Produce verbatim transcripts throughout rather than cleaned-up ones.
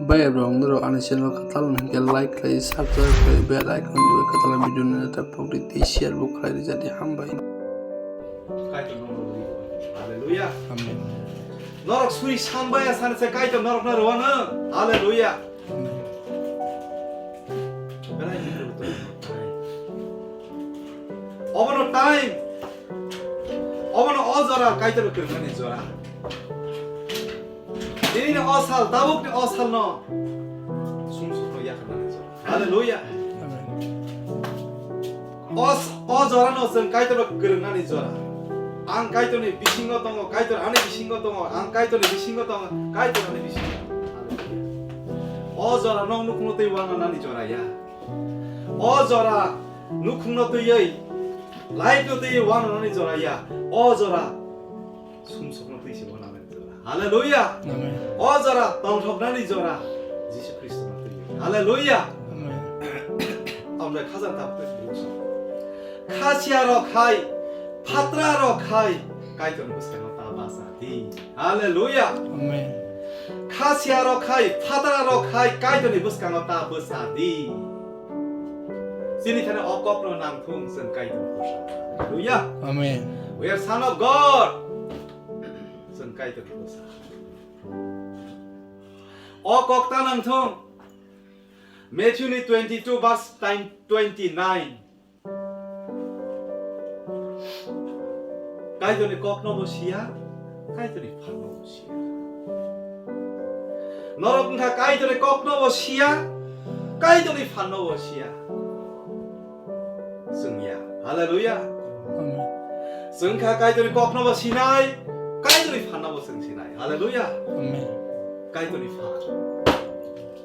Bai rok norok ani channel kwtal hwnkhe like khlai, subscribe khlai, bell icon bai kwtal video nai ta pokdi tei share bo khlai rijadi, hambai. Kaitor norok rwi. Hallelujah. Amen. Norok suri sambaya sanse Kaitor norokno rwano. Hallelujah. Amen. Obono time. Obono o jora Kaitor kwrwngmani jora. Tinini o sal, tabukni o salno sumsokno yakharnani jora. Hallelujah. Amen. O s-, o jorano chwng Kaitorno kwrwngnani jora. Ang Kaitorni bisingo tongo, Kaitor ani bisingo tongo, ang Kaitorni bisingo tongo, Kaitor ani bisingo tongo. Hallelujah. O jora nok nukhungno tei wananani jora ya. O jora nukhungno twiwi, light no twiwi wananani jora ya. O jora sumsokno twi se wananani jora. Hallelujah. Amen. O jora tongthoknani jora Jisu Khristo no twi. Hallelujah. Amen. Amra khajang tabuk twi buso. Khasiya rok hai, phatra rok hai, Kaitor ni bwskango ta basa di. Hallelujah. Amen. Khasiya rok hai, phatra rok hai, Kaitor ni bwskango ta basa di. Chini thani o kokno nangthung chwng Kaitor bwsa. Hallelujah. Amen. We are son of God. Chwng Kaitor bwsa. O kok ta nangthung. Matthew ni twenty-two verse time twenty-nine. Kaitor ni kokno bo siya, Kaitor ni phanno bo siya. Norok wngkha Kaitor ni kokno bo siya, Kaitor ni phanno bo siya. Chwng ya. Hallelujah. Amen. Chwng kha Kaitor ni kokno bo sinai, Kaitor ni phanno bo chwng sinai. Hallelujah. Amen. Kaitor ni phan.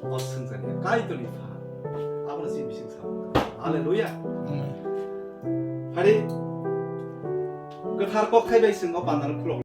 O swngjak ya, Kaitor ni phan. Abono chini bising sa. Hallelujah. Amen. Phari kwthar kok thai bai chwng o pandano khulok.